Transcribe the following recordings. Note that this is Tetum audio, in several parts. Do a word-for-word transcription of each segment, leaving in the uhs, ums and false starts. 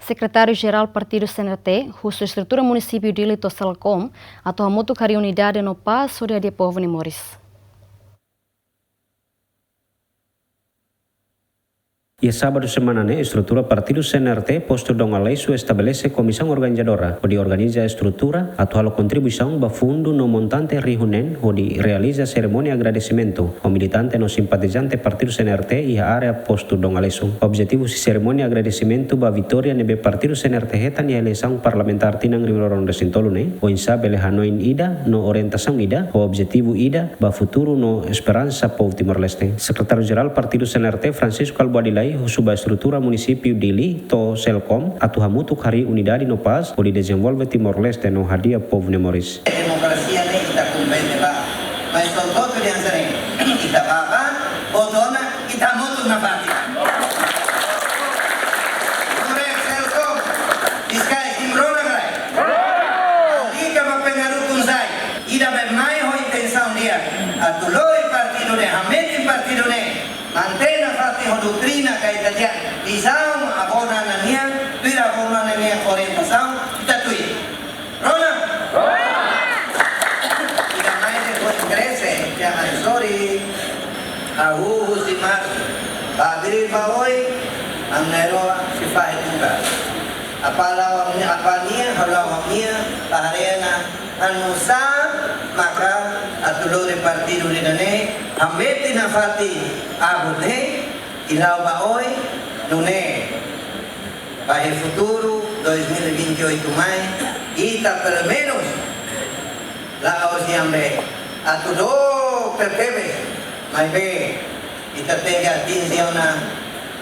Sekretáriu Jerál Partidu C N R T husu estrutura munisípiu Dili to'o Selcom atu hamutuk harii unidade no pás hodi hadi'a povu nia moris. Iha sábadu semana ne'e, estrutura Partidu C N R T postu Dom Aleixo estabelese komisaun organizadora hodi organiza estrutura atu halo kontribuisaun ba fundu no montante rihun neen hodi realiza serimónia agradesimentu ho militante no simpatizante Partidu C N R T iha área postu Dom Aleixo. Objetivu husi serimónia agradesimentu ba vitória ne'ebé Partidu C N R T hetan iha eleisaun parlamentár tinan rihun rua ruanulu-resin-tolu ne'e, oinsá bele hanoin ida no orientasaun ida, ho objetivu ida ba futuru no esperansa povu Timor-Leste. Sekretáriu Jerál Partidu C N R T, Francisco Albuadilai, husu ba estrutura munisípiu Dili to'o Selcom atu hamutuk harii unidade no pás hodi dezenvolve Timor-Leste no hadi'a povu nia moris. Demokrasia ne'e ita komprende ba. Mas só todo dia sering ita baba, botona, ita hamutuk nafatin. Nurek, Selcom, fiskai, simu rona ka lae? Lalika ba pengaruh kun sai. Ida be mai ho intensaun di'ak atu lori partidu ne'e, hametin partidu ne'e, mantein nafatin ho doutrina ka ita dehan, vizaun avó-nana nian, tuir avó-nana nian orientasaun, ita tuir. Rona? Ida mai depois krese, jangan sorry. Hahú husi marsu ba abríl ba oin, ami na'in-rua sei fahe tugas. Apá la'o ami-nia, apá nian, ha'u la'o ha'u-nian, ba haree ona, anu sá maka atu lori partidu ida-ne'e, hametin nafatin abut ne'e, i la'o ba oin, nune'e. Ba iha futuru dois mil e vinte e oito mai, ita pelumenus la'ós iha ne'ebé atu dook tebes, maibé ita tenke atinje ona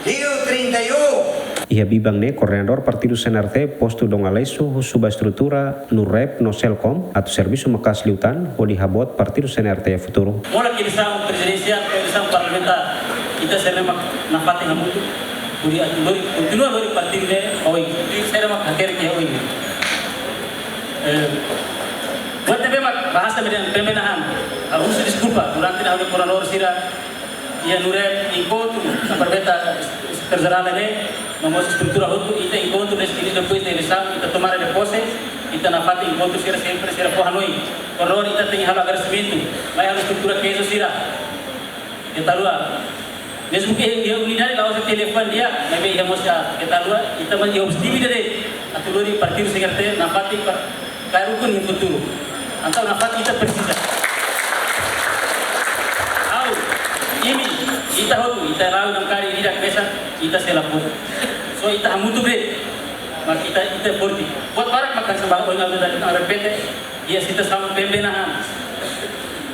liu trinta e um. Iha biban ne'e, koordenadór Partidu C N R T postu Dom Aleixo husu ba estrutura Nurep no Selcom atu servisu maka'as liután hodi haboot Partidu C N R T iha futuru. Molok eleisaun prezidensiál, eleisaun parlamentár, ita sei lori mak nafatin hamutuk, hodi atu lori, kontinua lori partidu ne'e ba oin. Ita sei lori mak hakerek iha oin. Eh, buat ne'ebé mak bahasa median pembenahan. Ha'u husu deskulpa, durante ha'u-nia koordenadór sira, iha Nurep enkontru, aproveita sekretáriu jerál ne'e, no mós estrutura hotu, ita enkontru dez dias depois de eleisaun, ita tomada de posse, ita nafatin enkontru sira sempre sira fó hanoin. Koordenadór ita tenke halo agradesimentu, mai halo estrutura kesu sira. Keta haluha. Mezmu ke iha unidade la'ós telefone di'ak, maibé iha mós keta haluha, ita mak iha objetivu ida de'it, atu lori partidu C N R T nafatin ba kaer ukun iha futuru. Entaun nafatin ita presiza. Ha'u, imi, ita hotu, ita la'o namkari ida-idak mesak, ita sei la prontu. So ita hamutuk de'it, mak ita, ita forte. Buat barak mak hanesan ba ohin ha'u dehan, ha'u repete, iha situasaun pembenahan.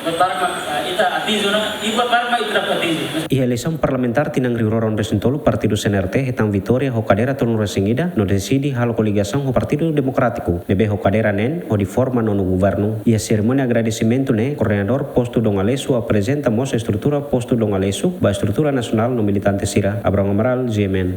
Buat barak mak, ah, ita atinje ona, i buat barak mak ita dapat atinje. Iha eleisaun parlamentár tinan rihun rua ruanulu-resin-tolu, Partidu C N R T hetan vitória ho kadeira tolunulu-resin-ida, no deside halo koligasaun ho Partidu Demokrátiku, ne'ebé ho kadeira neen hodi forma nonu governu. Iha serimónia agradesimentu ne'e, koordenadór postu Dom Aleixo aprezenta mós estrutura postu Dom Aleixo ba estrutura nasionál no militante sira. Abrão Amaral, G M N.